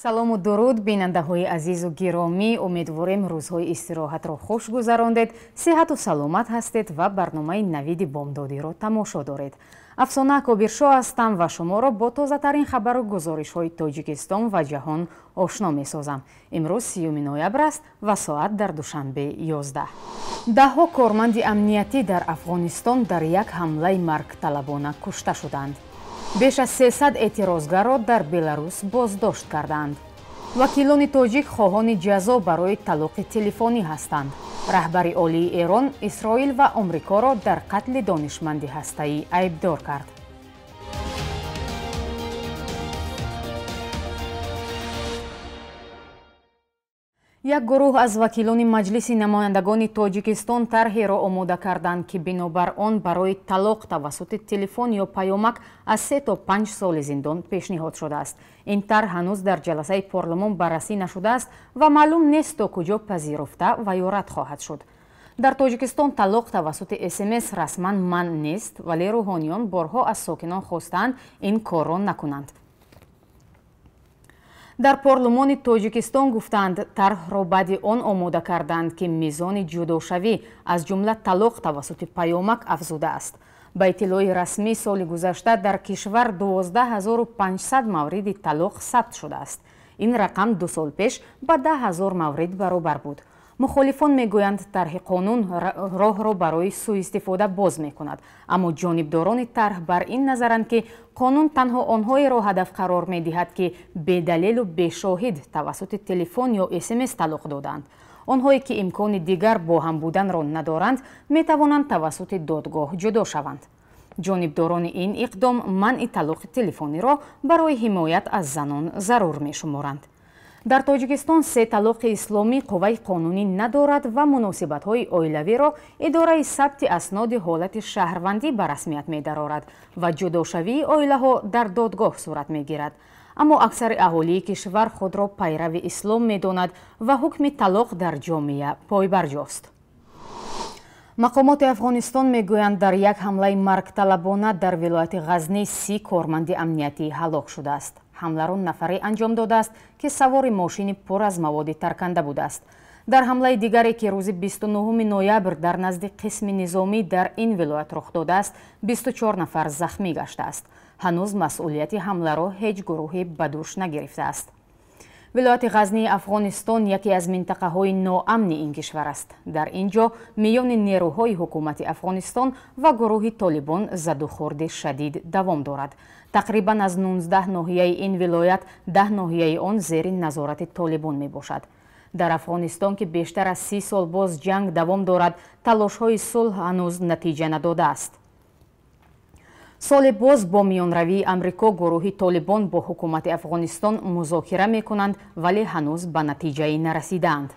Салому дуруд, бинандаҳои азизу гиромӣ. Умедворем, рӯзҳои истироҳатро хуш гузарондед, сиҳату саломат ҳастед ва барномаи Навиди бомдодиро тамошо доред. Афсона Кобиршоҳ ҳастам ва шуморо бо тозатарин хабару гузоришҳои Тоҷикистон ва ҷаҳон ошно месозам. Имрӯз 30 ноябр аст ва соат дар Душанбе 11. Даҳҳо корманди амниятӣ дар Афғонистон дар як ҳамлаи маргталабона кушта шуданд. Беш аз 300 эътирозгарро дар Беларус боздошт карданд. Вакилони тоҷик хоҳони ҷазо барои талоқи телефонӣ ҳастанд. Раҳбари олии Эрон Исроил ва Омрикоро дар қатли донишманди ҳастаӣ айбдор кард. Як гурӯҳ аз вакилони Маҷлиси намояндагони Тоҷикистон тарҳеро омода карданд, ки бинобар он барои талоқ тавассути телефон ё паёмак аз 3 то 5 соли зиндон пешниҳод шудааст. Ин тарҳ ҳанӯз дар ҷаласаи парлумон баррасӣ нашудааст ва маълум нест, то куҷо пазируфта ва ё рад хоҳад шуд. Дар Тоҷикистон талоқ тавассути СМС расман манъ нест, вале рӯҳониён борҳо аз сокинон хостаанд, ин корро накунанд. Дар парлумони Тоҷикистон гуфтанд, тарҳро баъди он омода карданд, ки мизони ҷудошавӣ, аз ҷумла талоқ тавассути паёмак, афзудааст. Ба иттилои расмӣ, соли гузашта дар кишвар 12 500 мавриди талоқ сабт шудааст. Ин рақам 2 сол пеш ба 10 000 маврид баробар буд. Мухолифон мегӯянд, тарҳи қонун роҳро барои сӯистифода боз мекунад, аммо ҷонибдорони тарҳ бар ин назаранд, ки қонун танҳо онҳоеро ҳадаф қарор медиҳад, ки бедалелу бешоҳид тавассути телефон ё СМС талоқ доданд. Онҳое ки имкони дигар бо ҳам буданро надоранд, метавонанд тавассути додгоҳ ҷудо шаванд. Ҷонибдорони ин иқдом манъи талоқи телефониро барои ҳимоят аз занон зарур мешуморанд. Дар Тоҷикистон се талоқи исломӣ қувваи қонунӣ надорад ва муносибатҳои оилавиро идораи сабти асноди ҳолати шаҳрвандӣ ба расмият медарорад ва ҷудошавии оилаҳо дар додгоҳ сурат мегирад. Аммо аксари аҳолии кишвар худро пайрави ислом медонад ва ҳукми талоқ дар ҷомеа пойбарҷост. Мақомоти Афғонистон мегӯянд, дар як ҳамлаи маргталабона дар вилояти Ғазнӣ 30 корманди амниятӣ ҳалок шудааст. Ҳамларо нафаре анҷом додааст, ки савори мошини пур аз маводи тарканда будааст. Дар ҳамлаи дигаре, ки рӯзи 29 ноябр дар назди қисми низомӣ дар ин вилоят рух додааст, 24 нафар захмӣ гаштааст. Ҳанӯз масъулияти ҳамларо ҳеҷ гурӯҳе ба дӯш нагирифтааст. Вилояти Ғазнии Афғонистон яке аз минтақаҳои ноамни ин кишвар аст. Дар ин ҷо миёни нерӯҳои ҳукумати Афғонистон ва гурӯҳи Толибон задухӯрди шадид давом дорад. Тақрибан аз 19 ноҳияи ин вилоят 10 ноҳияи он зери назорати Толибон мебошад. Дар Афғонистон, ки бештар аз 30 сол боз ҷанг давом дорад, талошҳои сулҳ ҳанӯз натиҷа надодааст. Соли боз бо миёнравии Амрико гурӯҳи Толибон бо ҳукумати Афғонистон музокира мекунанд, вале ҳанӯз ба натиҷае нарасидаанд.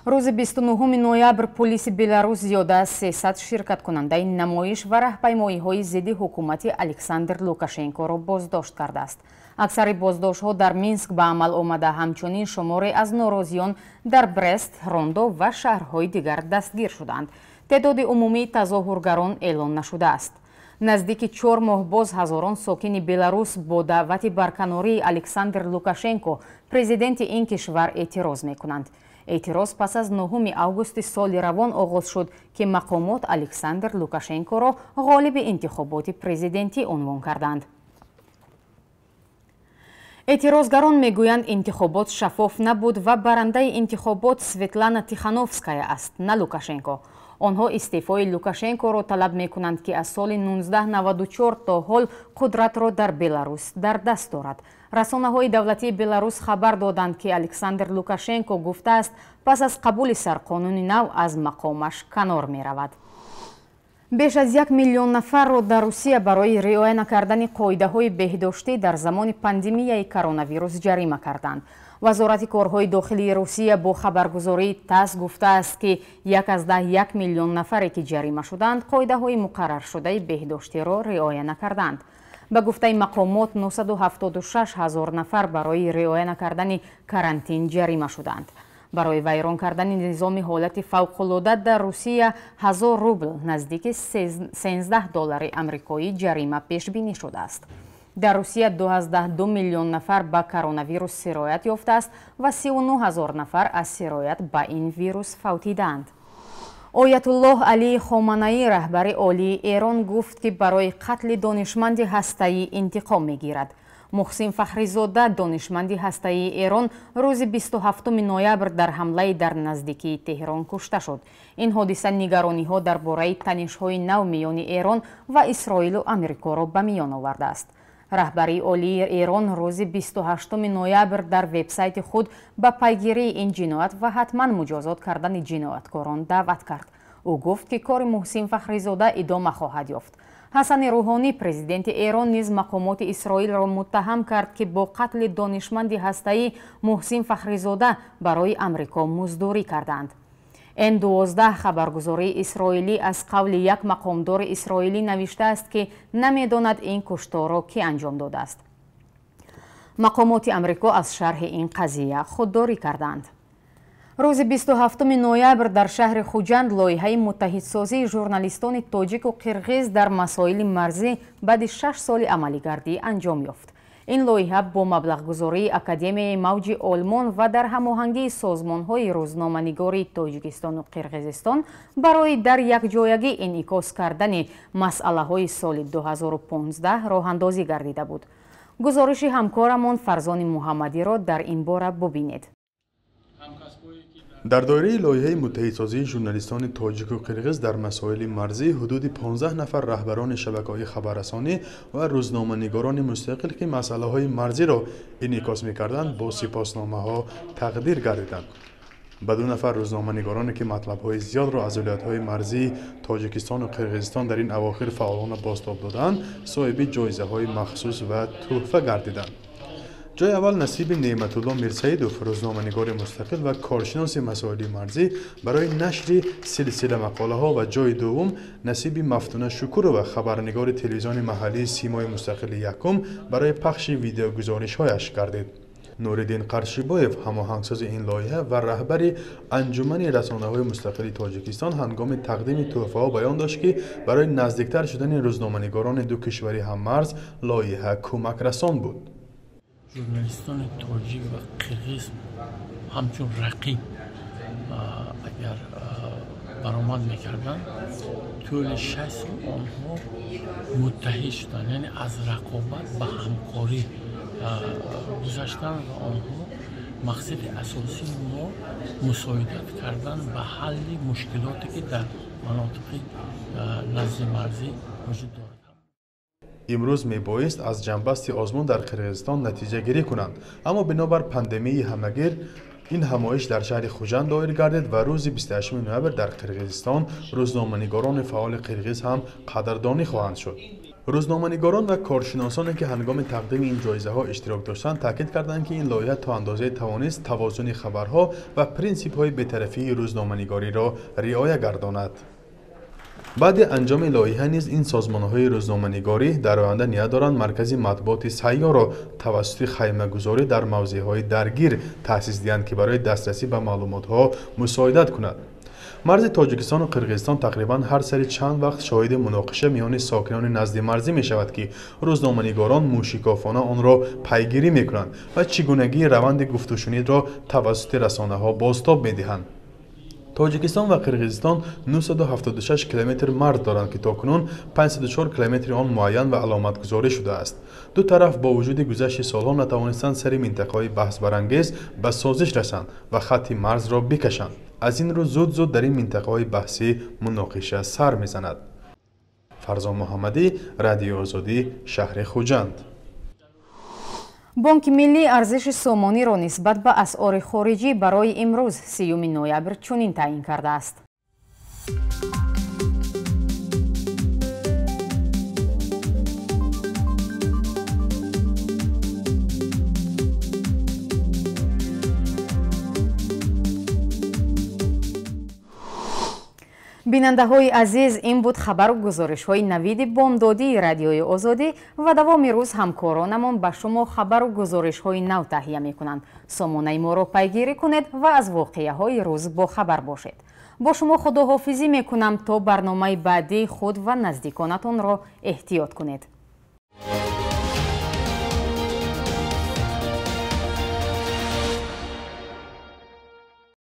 Рӯзи 29 ноябр полиси Беларус зиёда аз 300 ширкаткунандаи намоиш ва раҳпаймоиҳои зидди ҳукумати Александр Лукашенкоро боздошт кардааст. Аксари боздоштҳо дар Минск ба амал омада, ҳамчунин шуморе аз норозиён дар Брест, Гродно ва шаҳрҳои дигар дастгир шуданд. Теъдоди умумии тазоҳургарон эълон нашудааст. Наздики 4 моҳ боз ҳазорон сокини Беларус бо даъвати барканории Александр Лукашенко, президенти ин кишвар, эътироз мекунанд. Эътироз пас аз 9 августи соли равон оғоз шуд, ки мақомот Александр Лукашенкоро ғолиби интихоботи президентӣ унвон карданд. Эътирозгарон мегӯянд, интихобот шаффоф набуд ва барандаи интихобот Светлана Тихановская аст, на Лукашенко. Онҳо истеъфои Лукашенкоро талаб мекунанд, ки аз соли 1994 то ҳол қудратро дар Беларус дар даст дорад. Расонаҳои давлатии Беларус хабар доданд, ки Александр Лукашенко гуфтааст, пас аз қабули сарқонуни нав аз мақомаш канор меравад. Беш аз 1 миллион нафарро дар Русия барои риоя накардани қоидаҳои беҳдоштӣ дар замони пандемияи коронавирус ҷарима карданд. Вазорати корҳои дохилии Русия бо хабаргузории ТАСС гуфтааст, ки 1,1 миллион нафаре, ки ҷарима шуданд, қоидаҳои муқарраршудаи беҳдоштиро риоя накарданд. Ба гуфтаи мақомот, 976 ҳазор нафар барои риоя накардани карантин ҷарима шуданд. Барои вайрон кардани низоми ҳолати фавқулода дар Русия 1000 рубл, наздики 13 доллари амрикоӣ, ҷарима пешбинӣ шудааст. Дар Русия 2,2 миллион нафар ба коронавирус сироят ёфтааст ва 39 ҳазор нафар аз сироят ба ин вирус фавтидаанд. Оятуллоҳ Алӣ Хоманаӣ, раҳбари олии Эрон, гуфт, ки барои қатли донишманди ҳастаӣ интиқом мегирад. Муҳсин Фахризода, донишманди ҳастаии Эрон, рӯзи 27 ноябр дар ҳамлаи дар наздикии Теҳрон кушта шуд. Ин ҳодиса нигарониҳо дар бораи танишҳои нав миёни Эрон ва Исроилу Амрикоро ба миён овардааст. Раҳбарии олии Эрон рӯзи 28 ноябр дар вебсайти худ ба пайгирии ин ҷиноят ва ҳатман муҷозот кардани ҷинояткорон даъват кард. Ӯ гуфт, ки кори Муҳсин Фахризода идома хоҳад ёфт. Ҳасани Рӯҳонӣ, президенти Эрон, низ мақомоти Исроилро муттаҳам кард, ки бо қатли донишманди ҳастаӣ Муҳсин Фахризода барои Амрико муздурӣ карданд. Н12 хабаргузории исроилӣ аз қавли як мақомдори исроилӣ навиштааст, ки намедонад ин кушторро кӣ анҷом додааст. Мақомоти Амрико аз шарҳи ин қазия худдорӣ карданд. Рӯзи 27 ноябр дар шаҳри Хуҷанд лоиҳаи муттаҳидсозии журналистони тоҷику қирғиз дар масоили марзӣ баъди 6 соли амалигардӣ анҷом ёфт. Ин лоиҳа бо маблағгузории Академияи мавҷи Олмон ва дар ҳамоҳангии созмонҳои рӯзноманигории Тоҷикистону Қирғизистон барои дар якҷоягӣ инъикос кардани масъалаҳои соли 2015 роҳандозӣ гардида буд. Гузориши ҳамкорамон Фарзони Муҳаммадиро дар ин бора бубинед. Дар доираи лоиҳаи муттаҳидсозии журналистони тоҷику қирғиз дар масоили марзӣ ҳудуди 15 нафар раҳбарони шабакаҳои хабаррасонӣ ва рӯзноманигорони мустақил, ки масъалаҳои марзиро инъикос мекарданд, бо сипосномаҳо тақдир гардиданд. Ба 2 нафар рӯзноманигороне, ки матлабҳои зиёдро аз вилоятҳои марзии Тоҷикистону Қирғизистон дар ин авохир фаъолона бозтоб доданд, соҳиби ҷоизаҳои махсус ва тӯҳфа гардиданд. Ҷои аввал насиби Неъматулло Мирсаидов, рӯзноманигори мустақил ва коршиноси масоили марзӣ барои нашри силсила мақолаҳо, ва ҷои дуввум насиби Мафтуна Шукурова, хабарнигори телевизиони маҳаллии Симои мустақили якум барои пахши видеогузоришҳояш гардид. Нуриддин Қаршибоев, ҳамоҳангсози ин лоиҳа ва раҳбари Анҷумани расонаҳои мустақили Тоҷикистон, ҳангоми тақдими тӯҳфаҳо баён дошт, ки барои наздиктар шудани рӯзноманигорони ду кишвари ҳаммарз лоиҳа кӯмакрасон буд. Журналистони тоҷик ва қирғиз ҳамчун рақиб агар баромад мекарданд, тӯли 6 сол онҳо муттаҳид шуданд, яъне аз рақобат ба ҳамкорӣ гузаштанд ва онҳо мақсади асосии мо мусоидат кардан ба ҳалли мушкилоте, ки дар манотиқи назди марзӣ вуҷуд дорад. Имрӯз мебоист аз ҷанбасти озмун дар Қирғизистон натиҷагирӣ кунанд, аммо бинобар пандемияи ҳамагир ин ҳамоиш дар шаҳри Хуҷанд доир гардид ва рӯзи 28 ноябр дар Қирғизистон рӯзноманигорони фаъоли қирғиз ҳам қадрдонӣ хоҳанд шуд. Рӯзноманигорон ва коршиносоне, ки ҳангоми тақдими ин ҷоизаҳо иштирок доштанд, таъкид карданд, ки ин лоиҳа то андозае тавонист тавозуни хабарҳо ва принсипҳои бетарафии рӯзноманигориро риоя гардонад. Баъди анҷоми лоиҳа низ ин созмонҳои рӯзноманигорӣ дар оянда ният доранд маркази матбуоти сайёрро тавассути хаймагузорӣ дар мавзеъҳои даргир таъсис диҳанд, ки барои дастрасӣ ба маълумотҳо мусоидат кунад. Марзи Тоҷикистону Қирғизистон тақрибан ҳар сари чанд вақт шоҳиди муноқиша миёни сокинони назди марзӣ мешавад, ки рӯзноманигорон мӯшикофона онро пайгирӣ мекунанд ва чӣ гунагии раванди гуфтушунидро тавассути расонаҳо бозтоб медиҳанд. Тоҷикистон ва Қирғизистон 976 километр марз доранд, ки то кунун 504 километри он муайян ва аломатгузорӣ шудааст. Ду тараф бо вуҷуди гузашти солҳо натавонистанд сари минтақаҳои баҳсбарангез ба созиш расанд ва хатти марзро бикашанд. Аз ин рӯ зуд-зуд дар ин минтақаҳои баҳсӣ муноқиша сар мезанад. Фарзон Муҳаммадӣ, Радиои Озодӣ, шаҳри Хуҷанд. Бонки миллӣ арзиши сомониро нисбат ба асъори хориҷӣ барои имрӯз 30 ноябр чунин таъин кардааст. Бинандаҳои азиз, ин буд хабару гузоришҳои навиди бомдодии Радиои Озодӣ ва давоми рӯз ҳамкоронамон ба шумо хабару гузоришҳои нав таҳия мекунанд. Сомонаи моро пайгирӣ кунед ва аз воқеаҳои рӯз бохабар бошед. Бо шумо худоҳофизӣ мекунам то барномаи баъдии худ ва наздиконатонро эҳтиёт кунед.